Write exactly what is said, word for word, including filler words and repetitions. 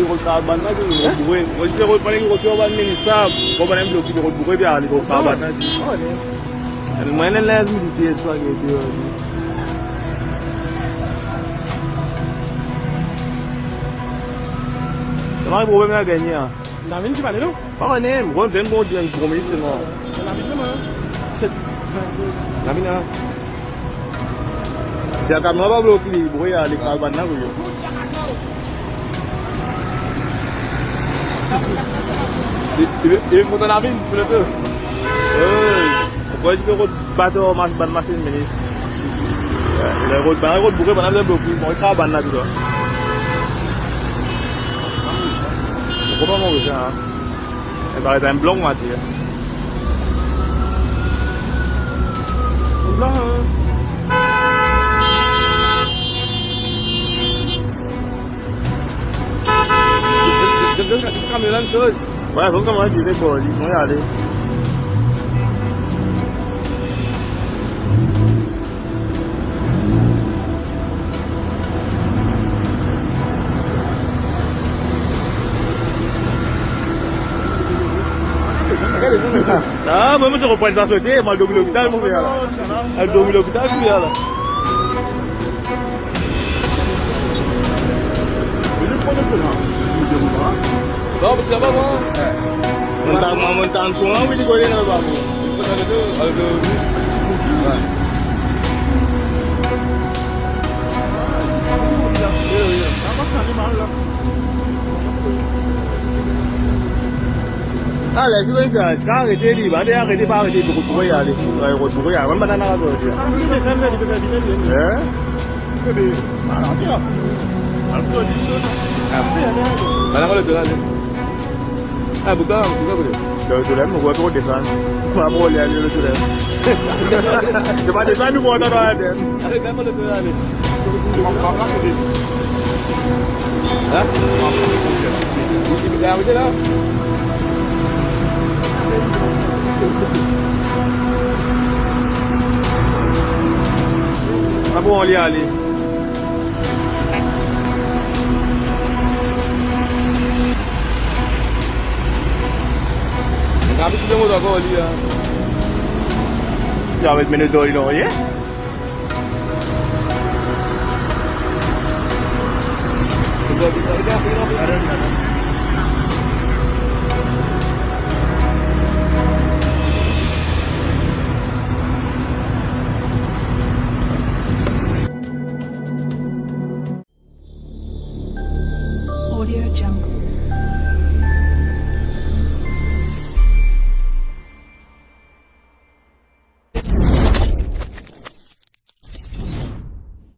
Kot kabann la, tou, hein? Boure. Mo ti rod, pandan ki rod, bann minis sa, bon, bann minis ki rod boure, bien, ale kot kabann la, tou. Oh, ne. Mwa, ena linz militer, sa, ki ete, euh, kouma problem la gagne, hein? Navin ti pale, non? Pa kone, mo konn, mo konn, mo konn, mo konn, selman. Navin, non, hein? Set, senk, senk. Navin, hein? Si lakamion pa blok li, boure, ale kabann la, boure. Li, li, li kontan lavi, ti lefe. Hey, ou krwar ti pe rod bato, mas-, bann masinn minis. Ler rod, bann rod boure, bann la blok li, bon, kabann la, tou sa. Ou konpran mwa sa, hein? E pa, sa enn blok, mo dir. Enn blok, hein? Donn, donn, donn, donn kamion la enn soz. Wi, fok kamion la vire bor li, sinon li ale. Ah, mwa, mo ti konpran sa sote, mo al dormi lopital, mo fer la. Al dormi lopital, mo fer la. Non, parski laba, mwa. Monn tann, mwa, monn tann son la, wi, li kone, non, pa bon. Ale, si ou vinn fer, ti kapav arete li, bann de arete, pa arete, bokou, bokou, ale. Wi, bokou, ale. Bann banana la, bokou, ale. Hein? Banana, le, le, le. Ah, bouka, bouka, bouka. Le, le, le, mo krwar to desann. Mo pa pou ale, ale, le, le. To pa desann, nou pou antann dan la tete. Ale, ale, le, le, ale. Hein? Li, li pe arive la. Ah bon, li ale. Li pe met moto ankor, li, hein. Li pe met moto, li, non, ye?